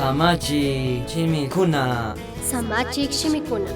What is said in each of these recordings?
Samachi shimikuna. Samachik shimikuna.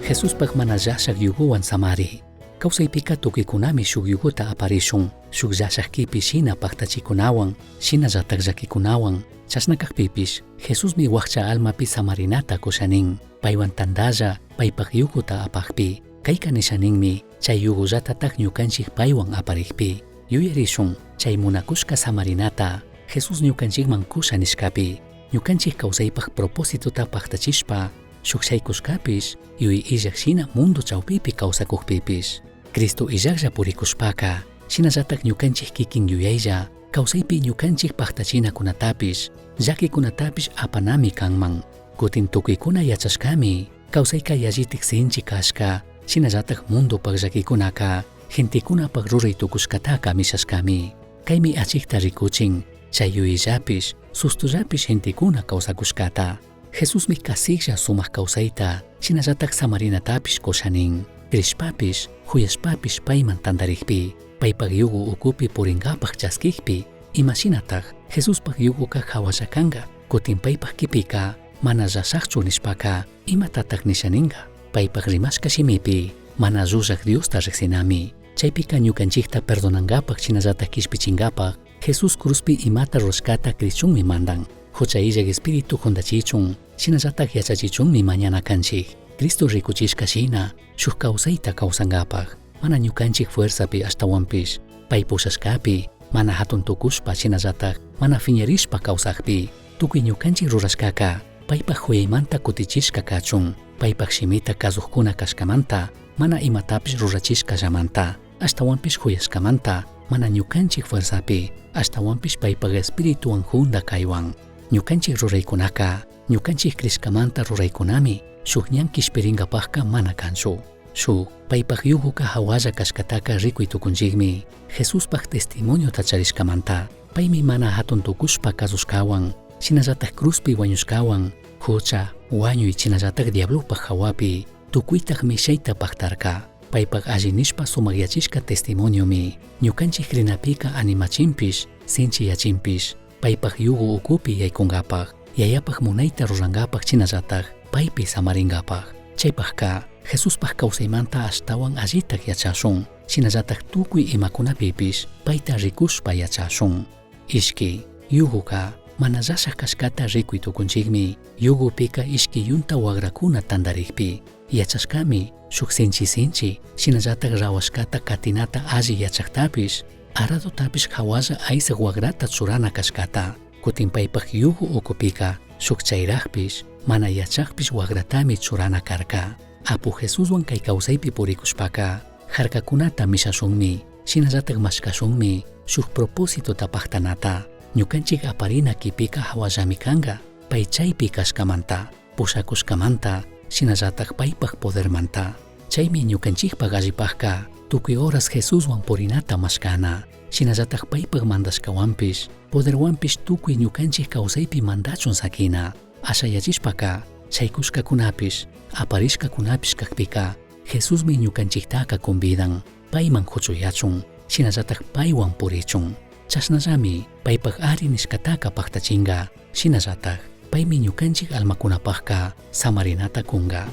Jesuspaj mana llashaj yugohuan samari. Kawsaypika tukuykunami shuk yugota aparishun, shuk llashaj kipi shina pajtachikunawan, shinallataj llakikunawan. Chashna kajpipish, Jesusmi wajcha almapi samarinata kusha nin, paywan tantalla paypaj yugota apajpi. Kayka nisha ninmi, chay yugollatataj ñukanchik paywan aparijpi. Yuyarishun, chay munakushka samarinata Jesús ñukanchikman kusha nishkapi, ñukanchik kawsaypaj propósitota pajtachishpa, shuk shaykushkapish, yuy illaj shina mundo chawpipi kawsakujpipish. Cristo illajlla purikushpaka, shinallataj ñukanchik kikin yuyaylla, kawsaypi ñukanchik pajtachinakunatapish, llakikunatapish apanami kanman. Kutin tukuykuna yachashkami, kawsayka yallitik sinchi kashka, shinallataj mundopaj llakikunaka, gentekunapaj ruray tukushkataka mishashkami. Kaymi achikta rikuchin, chay yuyayllapish, sustullapish gentekuna kawsakushkata. Jesusmi kasiklla sumak kawsayta, shinallataj samarinatapish kusha nin. Crishpapish, juyashpapish payman tantarikpi, paypaj yugo ukupi puringapaj chaskikpi, imashinataj Jesuspaj yugoka hawalla kanka, kutin paypaj kipika mana llashajchu nishpaka, imatataj nisha ninka? Paypaj rimashka shimipi mana llullaj Diosta riksinami. Chaypika ñukanchikta perdonankapaj shinallataj kishpichinkapaj Jesús cruzpi imata rurashkata crichunmi mandan. Hucha illaj espíritu juntachichun, shinallataj yachachichunmi mañana kanchik. Cristo rikuchishka shina, shuk kawsayta kawsankapaj, mana ñukanchik fuerzapi ashtawanpish, pay pushashkapi, mana hatun tukushpa shinallataj mana fiñarishpa kawsakpi, tukuy ñukanchik rurashkaka, paypaj huyaymanta kutichishka kachun, paypaj shimita kazujkuna kashkamanta, mana imatapish rurachishkallamanta, ashtawanpish huyashkamanta, mana ñukanchik fuerzapi, ashtawanpish paypaj espirituwan junda kaywan. Ñukanchik ruraykunaka, ñukanchik crishkamanta ruraykunami, shuk ñan kishpirinkapajka mana kanchu. Shuk, paypaj yuguka hawalla kashkataka rikuy tukunchikmi, Jesuspaj testimoniota charishkamanta, paymi mana hatun tukushpa kasushkawan, shinallataj cruzpi wañushkawan, hucha, wañuy shinallataj diablopaj hawapi, tukuytaj mishayta pajtarka. Paypaj alli nishpa sumakyachishka testimoniomi, ñukanchik crinapika animachinpish, sinchiyachinpish, paypaj yugo ukupi yaykunkapaj, yayapaj munayta rurankapaj shinallataj paypi samarinkapaj. Chaypajka Jesuspaj kawsaymanta ashtawan allitaj yachashun, shinallataj tukuy imakunapipish payta rikushpa yachashun. Ishki, yuguka mana llashaj kashkata rikuy tukunchikmi, yugupika ishki yunta wagrakuna tantarikpi, yachashkami shuk sinchi sinchi, shinallataj rawashkata katinata alli yachaktapish, aradotapish hawalla aysaj wagrata churana kashkata, kutin paypaj yugu ukupika shuk chayrajpish, mana yachakpish wagratami churana karka. Apu Jesuswan kay kawsaypi purikushpaka, harkakunata mishashunmi, shinallataj mashkashunmi, shuk propósitota pajtanata, ñukanchik aparina kipika hawallami kanka, pay chaypi kashkamanta, pushakushkamanta, shinallataj paypaj podermanta. Chaymi ñukanchikpaj allipajka, tukuy horas Jesuswan purinata mashkana, shinallataj paypaj mandashkawanpish, poderwanpish tukuy ñukanchik kawsaypi mandachun sakina. Ashayachishpaka, chaykushkakunapish, aparishkakunapish kakpika, Jesusmi ñukanchiktaka convidan, payman huchuyachun, shinallataj paywan purichun. Chashnallami paypaj ari nishkataka pajtachinka, shinallataj paymi ñukanchik almakunapajka samarinata kunka.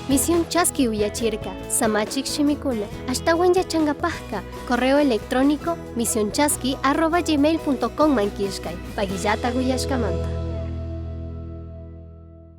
Misión Chaski uyachirka, Samachik shimikuna, ashtawan yachankapajka, correo electrónico misionchaski@gmail.com man killkay, pagillata uyashkamanta.